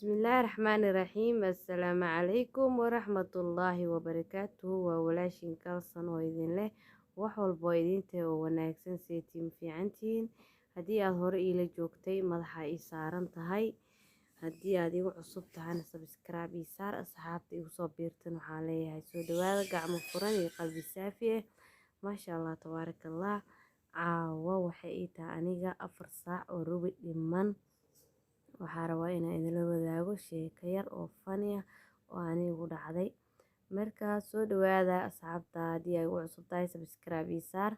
Bismillaahi Raxmaani Raxiim. Assalaamu calaykum waraxmatullaahi wabarakaatuhu. Waa walaashin Kalsan oo idin leh wax walba oo idintahay oo wanaagsan. Seetiim fiicantihiin? Haddii aad hore iila joogtay, madaxa ii saaran tahay. Haddii aad igu cusub tahayna, subscribe ii saar. Asxaabta igu soo biirtan waxaan leeyahay soo dhawaada, gacmo furan iyo qalbi saafi ah. Maasha Allah, tabaaraka Allah. Caawa waxay ii tahay aniga 4 saac oo rubi dhiman. Waxaa rabaa inaan idinla wadaago sheeko yar oo funny ah oo anigu dhacday. Markaa soo dhawaada asxaabta. Haddii ay ugu cusub tahay, subscribe ii saar.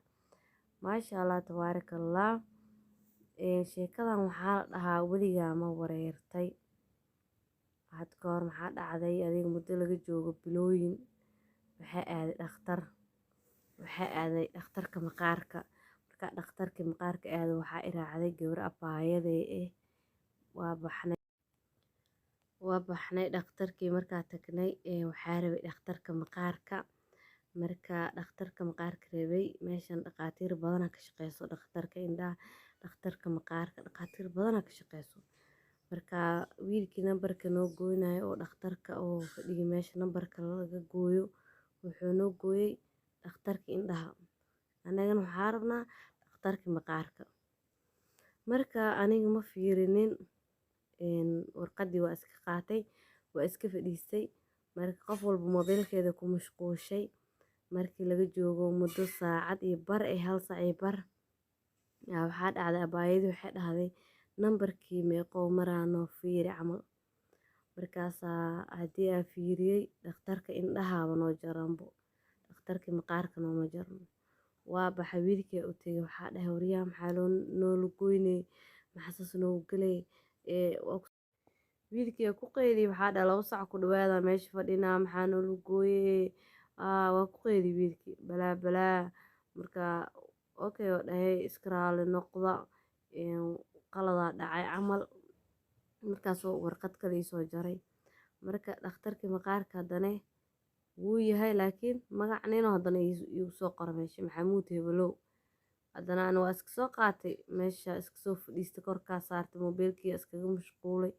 Maasha Allah, tabaaraka Allah. Sheekadan waxaa la dhahaa "Weligaa ma wareertay?" Had ka hor maxaa dhacday? Adiga muddo laga joogo bilooyin, waxaa aaday dhakhtar. Waxaa aaday dhakhtarka maqaarka. Markaa dhakhtarkii maqaarka aaday, waxaa i raacday gabar abaayaday ah. Waa baxnay, waa baxnay. Dhakhtarkii markaa tagnay, waxaa rabay dhakhtarka maqaarka. Marka dhakhtarka maqaarka rabay, meeshan dhaqaatiir badanaa ka shaqeyso, dhakhtarka indhaha, dhakhtarka maqaarka, dhaqaatiir badanaa ka shaqeyso. Marka wiilkii nambarka noo gooynayo oo dhakhtarka oo fadhiyay meesha nambarka laga gooyo, wuxuu noo gooyey dhakhtarka indhaha. Annagana waxaa rabnaa dhakhtarka maqaarka. Marka aniga ma fiirinin warqaddii, waa iska qaatay, waa iska fadhiistay. Marka qof walba moobilkeeda ku mashquushay. Markii laga joogo muddo saacad iyo bar, hal saac iyo bar, waxaa dhacday abaayadii waxay dhahday, "Nambarkii meeqoo maraa? Noo fiiri," camal. Markaasaa haddii aan fiiriyey, dhakhtarka indhahaaba noo jaranbo, dhakhtarkii maqaarka nooma jarno. Waa baxay, wiilkii u tegay. Waxaa dhahay, "Waryaa, maxaa loo noola goynay? Maxaa saas noogu galay?" Wiilkii ku qeyliyey. Waxaa dhahay, "2 sac ku dhawaada meesha fadhinaa, maxaa noola gooyey?" Waa ku qeyliyey wiilkii, balaa balaa. Marka okay oo dhahay, "Iska raali noqda, qaladaa dhacay," camal. Markaasoo warqad kale iisoo jaray. Marka dhakhtarkii maqaarka haddana wuu yahay, laakiin magac nino haddana iigu soo qora meesha, Maxamuud Hebelow. Haddana ana waa iska soo qaatay, meesha iska soo fadhiistay, korkaa saartay moobilkii, iskaga mashquulay.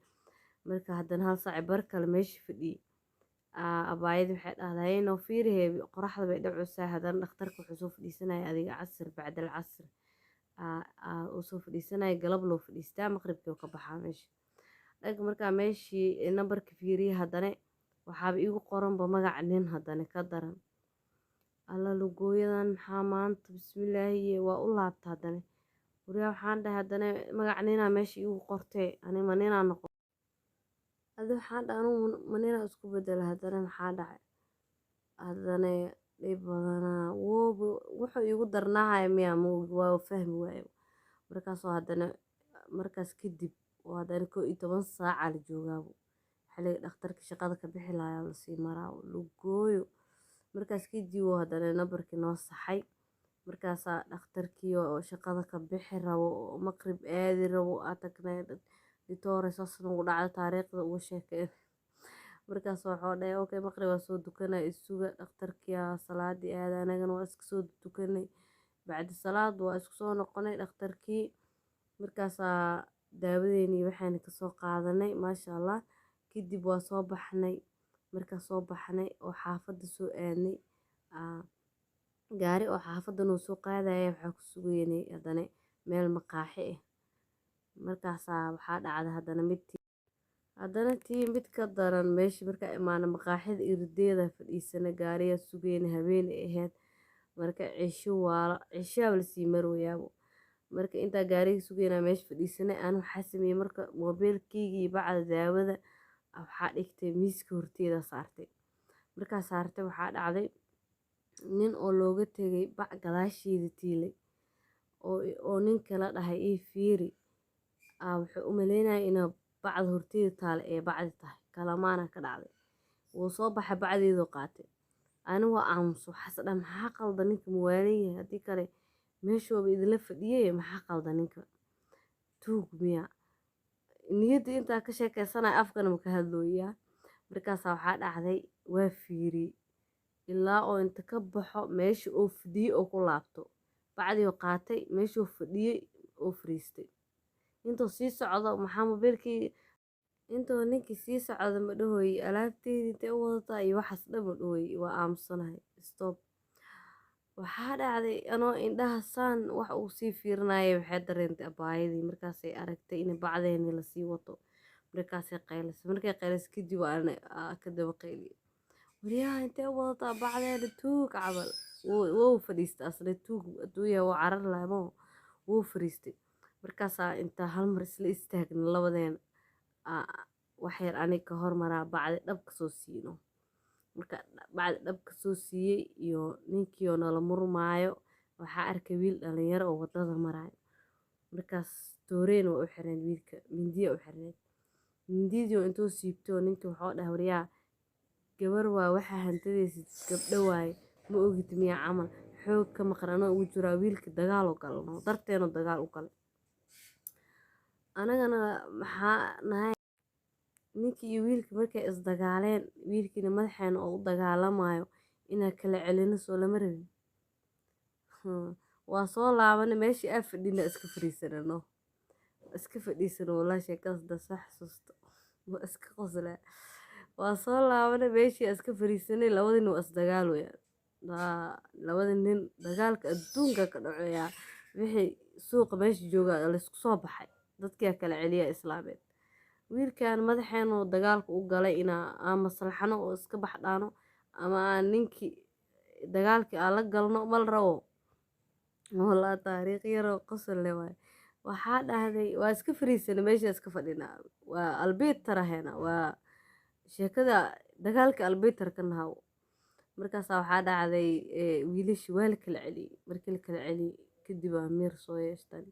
Marka haddana hal saac bar kale meesha fadhiyey, abaayadii waxay dhahday, "Noo fiiri heebi, qoraxda bay dhacaysaa." Haddana dhakhtarka wuxuu soo fadhiisanaya adiga casir, bacdal casir uu soo fadhiisanaya. Galab loo fadhiistaa, maqribkii oo ka baxaa meesha dhag. Markaa meeshii nambarka fiiriyey, haddana waxaaba iigu qoranba magac nin. Haddana ka daran, alla lugooyadan maxaa maanta, bismillaahi. Waa u laabta haddana. "Waryaa," waxaan dhahay, "haddana magac ninaa meesha iigu qortee, ani ma ninaa noqon adi?" Waxaan dhahay, "Anugu ma ninaa isku bedela?" Haddana maxaa dhacay? Haddana dhib badanaa wooba wuxuu iigu darnaahaya miyaa ma waa fahmi waaye. Markaasoo haddana markaas kadib oo haddana 11 saaca la joogaabo, xilliga dhakhtarka shaqada ka bixi lahaa lasii maraa, lugooyo. Markaas kadib oo haddana nambarkii noo saxay. Markaasaa dhakhtarkii oo shaqada ka bixi rabo oo maqrib aadi rabo aa tagnay. "Doctor, saas nagu dhacda," taariikhda uga sheekeen. Markaas waxuu dhahay, "Okay, maqrib waa soo dukanaya, isuga." Dhakhtarkii salaadii aaday, anagana waa iska soo dukanay. Bacdi salaad waa isku soo noqonay dhakhtarkii. Markaasaa daawadeeni waxayna kasoo qaadanay, maasha Allah. Kadib waa soo baxnay. Markaa soo baxnay oo xaafadda soo aadnay, gaari oo xaafadda noo soo qaadaya waxaa ku sugeynay haddana meel maqaaxi ah. Markaasaa waxaa dhacday haddana mid, haddana tii mid ka daran. Meesha markaa imaana, maqaaxida irdeeda fadhiisana, gaariyaa sugeyna. Habeen ay ahayd marka, cisho waa cishaaba lasii marwayaabo. Marka intaa gaariga sugeynaa meesha fadhiisanay, aan waxaa sameeyey marka moobeelkeyga iyo bacda daawada waxaa dhigtay miiska horteeda saartay. Markaa saartay, waxaa dhacday nin oo looga tegay bac gadaasheeda tiilay oo nin kala dhahay, "Ii fiiri." Wuxuu u maleynaya inaa bacda horteeda taale ee bacdi tahay. Kalamaana ka dhacday. Wuu soo baxay, bacdeeduu qaatay. Ani waa aamuso. Waxaas dhan, maxaa qaldan? Ninka muwaalan yahay? Haddii kale meeshooba idinla fadhiyey, maxaa qaldan? Ninka tuug miya? Niyadda intaa ka sheekeysanaya, afkana ma ka hadlooyaa. Markaasaa waxaa dhacday waa fiiriyey ilaa oo inta ka baxo meesha oo fadhiyey oo ku laabto, bacdii oo qaatay, meeshuu fadhiyey oo fariistay. Intuu sii socdo, maxaa mobiilkii Intoo ninkii sii socda ma dhahooyi alaabteydii intee u wadataa iyo waxaas dhan ma dhahooyi, waa aamusanahay, stop. Waxaa dhacday anoo indhaha saan wax uu sii fiirinaya, waxay dareentay abaayadii. Markaasay aragtay in bacdeeni lasii wato, markaasay qaylisay. Markay qaylisay kadib waa ka daba qayliyay, waryaha intee u wadataa bacdeena, tuug camal. Wuu fadhiistay asna, tuug adduunya wuu carar lahaa maho, wuu fadhiistay. Markaasaa intaa hal mar isla istaagna labadeena, wax yar aniga ka hormaraa bacdi dhab kasoo siino. Marka bacdi dhab kasoo siiyey iyo ninkii oo nala murmaayo, waxaa arkay wiil dhalinyaro oo wadada maraayo. Markaas tooreen waa u xirneyd wiilka, mindiya u xirneyd. Mindidii oo intuu siibtay oo ninkii wuxuu dhahay, waryaa gabar waa, waxaa hantidaysid gabdho waaye, ma ogid miyaa camal xoog ka maqan anoo ugu jiraa. Wiilka dagaal oo galno darteenoo dagaal u galay, anagana maxaa nahay? Ninkii iyo wiilkii markay isdagaaleen, wiilkiina madaxeena oo u dagaalamayo inaa kala celino soo lama rabin. Waa soo laabanay, meeshii aa fadhina iska fadhiisanano, iska fadhiisano. Walaa sheekadaas da soo xasuusto waa iska qoslaa. Waa soo laabanay, meeshii iska fadhiisanay. Labada nin waa isdagaalooyaan, waa labada nin dagaalka adduunka ka dhacoyaa. Wixii suuqa meesha jooga laysku soo baxay, dadkia kala celiya islaameed. Wiilkan madaxeenu dagaalka u galay inaa aan maslaxano oo iska baxdhaano ama aan ninkii dagaalkii aan la galno mal rabo. Walaa taariikh yaroo qosol leh waay. Waxaa dhahday waa iska fariisanay, meesha iska fadhinaa, waa albiitar aheena, waa sheekada dagaalka albiitar ka nahaw. Markaasaa waxaa dhacday wiilashii waa la kala celiyey. Markii la kala celiyey kadib aa miir soo yeeshtan.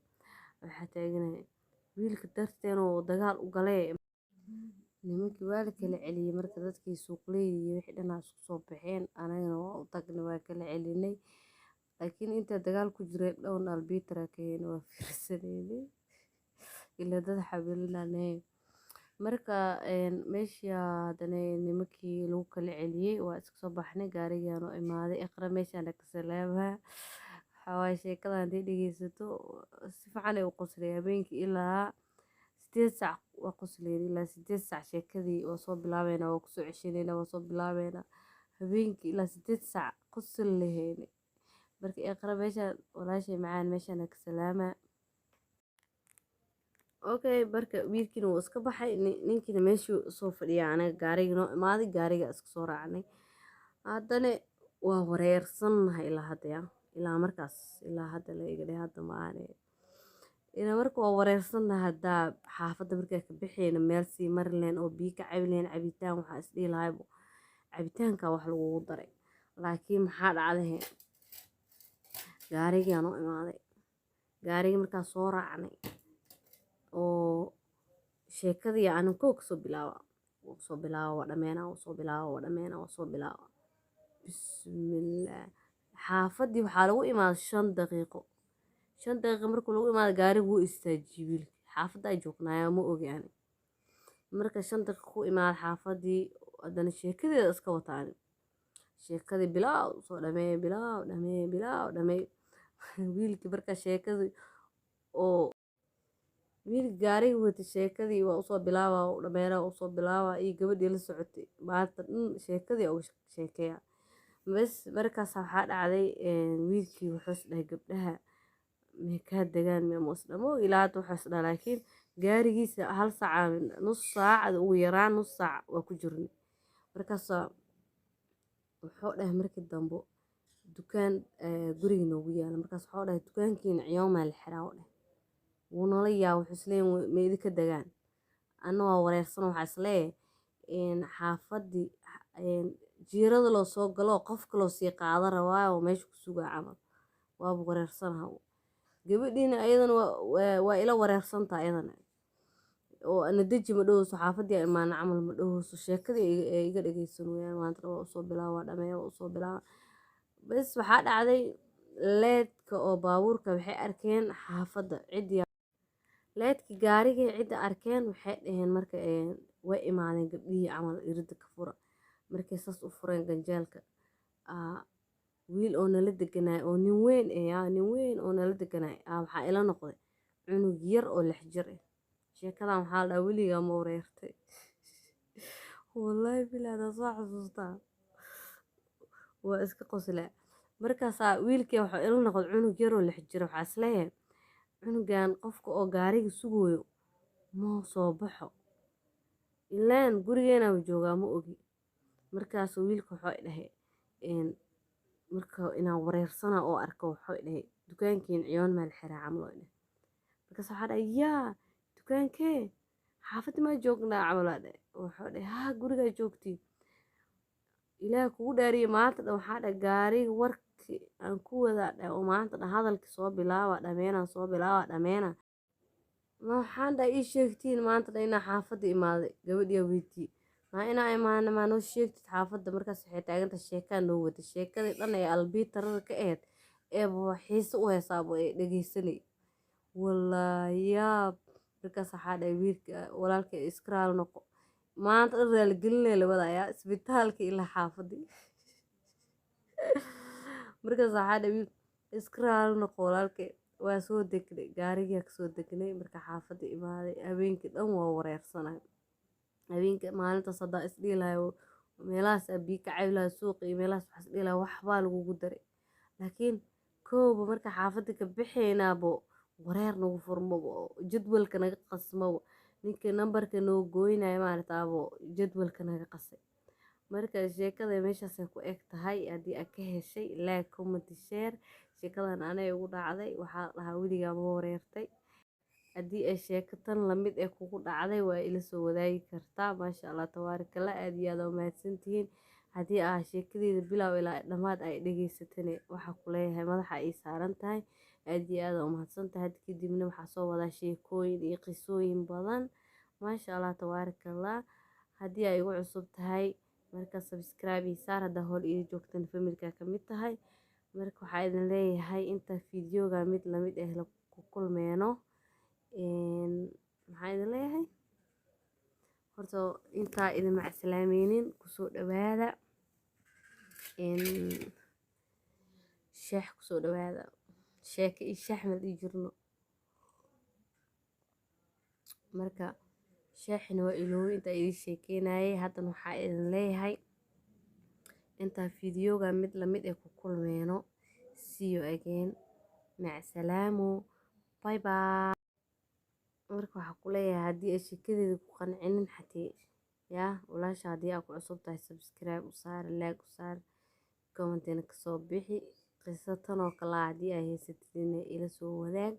Waxaa taaganahay wiilka darteen oo dagaal u galay, nimankii waa la kala celiyey. Marka dadkii suuqleyda iyo wixii dhanaa isku soo baxeen, anagana waa u tagnay, waa kala celinay. Laakiin inta dagaal ku jireen dhown albiitara ka hayn, waa fiirsaneynay ilaa dad xabilinanay. Marka meeshii haddana nimankii lagu kala celiyey, waa iska soo baxnay, gaarigaan oo imaaday. Iqra meeshaan ka salaamaa. Waxaa waaye sheekadan haddii dhegeysato si fiican ay u qoslay. Habeenkii ilaa 8 saac waa qoslayeen, ilaa 8 saac sheekadii waa soo bilaabeynaa, waa kusoo ceshaneynaa, waa soo bilaabeynaa, habeenkii ilaa 8 saac qosol laheyne. Marka Iqra meeshaan walaashay macaan meeshaan ka salaamaa. Okay, marka wiilkiina wuu iska baxay, ninkiina meeshuu soo fadhiya. Anaga gaarigii noo imaaday, gaariga iska soo raacnay. Haddana waa wareersannahay ilaa hadda, ya ilaa markaas ilaa hadda la iga dheh hadda maahane ilaa marka waa wareersannahay. Haddaa xaafadda markaa ka bixayna meel sii mari lahayn oo biyo ka cabi lahayn, cabitaan waxaa isdhihi lahaybo cabitaanka wax lagugu daray. Laakiin maxaa dhacday? Gaarigii noo imaaday. Gaarigii markaa soo raacnay oo sheekadii aanan kow kasoo bilaaba, wuu soo bilaaba, waa dhameynaa, wuu soo bilaaba, waa dhameynaa, waa soo bilaaba. Bismillaah, xaafaddii waxaa lagu imaaday 5 daqiiqo. 5 daqiiqo markuu lagu imaaday, gaarigu wuu istaajiyey wiilkii. Xaafadda ay joognaayaa ma ogi ani. Marka 5 daqiiqo ku imaaday xaafaddii, haddana sheekadeeda iska wataani, sheekadii bilaaw soo dhameey, bilaaw dhameey, bilaaw dhameey. Wiilkii marka sheekadii oo wiilkii gaariga watay, sheekadii waa usoo bilaaba, u dhameynaa, usoo bilaaba, iyo gabadhii la socotay maanta dhan sheekadii uga sheekeeya bas. Markaas waxaa dhacday wiilkii wuxuu is dhahay gabdhaha may kaa degaan ma is dhamo ilaa hadda wuxuu is dhahay. Laakiin gaarigiisa hal saac, nus saacad, ugu yaraan nus saac waa ku jirnay. Markaas wuxuu dhahay markii dambe dukaan guriga noogu yaala. Markaas wuxuu dhahay dukaankiina ciyoomaa la xiraa, u dhahay. Wuu nala yaaba, wuxuu isleeyahay ma idinka degaan. Anna waa wareersan, waxaa isleeyahay xaafaddii jiirada loo soo galo, qofka loo sii qaado rabaa oo meesha ku sugaa camal. Waaba wareersanaha. Gabadhiina ayadana waa ila wareersantaha ayadana oo ana deji ma dhahooso, xaafadii aa imaana camal ma dhahooso. Sheekadii ay iga dhageysan wayaan maanta waa usoo bilaaba, waa dhameeya, waa usoo bilaaba bas. Waxaa dhacday leedka oo baabuurka waxay arkeen xaafadda ciddii, leedkii gaarigii cidda arkeen. Waxay dhaheen marka way imaadeen gabdhihii camal, irida ka fura. Markay saas u fureen ganjeelka, wiil oo nala deganaay oo nin weyn eh, yaa nin weyn oo nala deganaay, waxaa ila noqday cunug yar oo 6 jir ah. Sheekadan waxaa la dhahaa weligaa ma wareertay? Wallaahi bilaahi hadaa soo xasuustaa waa iska qoslaa. Markaasaa wiilkii wuxuu ila noqday cunug yaroo 6 jiro. Waxaa isleeyahay cunugan qofka oo gaariga sugayo moo soo baxo, ilaan gurigeenaa joogaa, ma ogi. Markaasuu wiilka wuxuu i dhahay marka inaan wareersana oo arko, wuxuu i dhahay dukaankiin ciyoon meel xiraa camal oo i dhahay. Markaas waxaa dhahay yaa dukaankee, xaafadda maa joognaa camal aa dhahay. Wuxuu dhahay haa, gurigaa joogtiin. Ilaah kugu dhaariye, maanta dhan waxaa dhahay gaariga warki aan ku wadaa dhahay, oo maanta dhan hadalki soo bilaaba dhameenaa, soo bilaaba dhameena. Ma waxaan dhahay ii sheegtiin maanta dhan inaa xaafadda imaaday? Gabadhiyaa weydiiyey, maa inaa imaana maa noo sheegtid xaafadda? Markaas waxay taagantahay sheekaa noo wada, sheekadii dhan ee albiitarada ka ahayd eeba xiise u haysaabo ee dhegeysanay. Wallaahi yaab. Markaas waxaa dhahay wiilka walaalka iska raali noqo, maanta dhan raaligelinaya labada ayaa isbitaalka ilaa xaafadii. Markaas waxaa dhahay wiil iska raali noqo walaalkay, waa soo degnay, gaarigaa kasoo degnay. Marka xaafadda imaaday habeenkii dhan waa wareersanay. Habeenka maalintaas haddaa isdhihi lahay meelahaas aa biyo ka cabi lahay, suuqa iyo meelahaas, waxaa isdhihi lahay waxbaa lagugu daray. Laakiin kooba marka xaafadda ka bixaynaabo wareer nagu furmabo, jadwalka naga qasmabo, ninka nambarka noo gooynayo maaragtaabo jadwalka naga qasay. Marka sheekada meeshaasay ku eg tahay. Haddii aad ka heshay, like, comment, share. Sheekadan anay ugu dhacday, waxaa la dhahaa weligaa ma wareertay? Haddii ay sheeko tan lamid ee kugu dhacday, waa ila soo wadaagi kartaa. Maasha Allah, tabaarakallah, aad iyo aad aa umahadsantihiin. Haddii aa sheekadeeda bilow ilaa dhammaad ay dhegeysatane, waxaa ku leeyahay madaxa ay saaran tahay, aad iyo aad aa umahadsantahay. Had kadibna waxaa soo wadaa sheekooyin iyo qisooyin badan. Maasha Allah, tabaarakallah. Haddii ay igu cusub tahay, marka subscribe ii saar. Haddaa hor ii joogtan, familka ka mid tahay. Marka waxaa idin leeyahay inta fiidiyoga mid lamid ah la ku kulmeyno, maxaa idin leeyahay? Horta intaa idin macsalaamaynin, kusoo dhawaada sheex, kusoo dhawaada sheeko iyo sheex ma dhihi jirno. Marka sheexina waa iloobay intaa idiin sheekeynayay. Haddana waxaa idin leeyahay intaa fiidiyoga mid lamid ah ku kulmeyno, see you again, macsalaamo, bye bye. Marka waxaa ku leeyahay haddii ay sheekadeeda ku qancinin xatee yaa walaasha, haddii aa ku cusub tahay, subscribe u saar, like u saar, commentina kasoo bixi. Qiso tan oo kale ah haddii ay haysatidina, ila soo wadaag.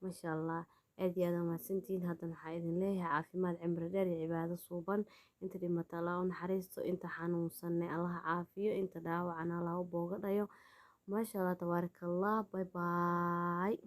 Maasha Allah, aad iyo aad aa mahadsantihiin. Haddana waxaa idin leeyahay caafimaad, cimri dheer iyo cibaado suuban. Inta dhimata Allah u naxariisto, inta xanuunsanne Allah caafiyo, inta dhaawacana Allah u booga dhayo. Maasha Allah, tabaaraka Allah, bye bye.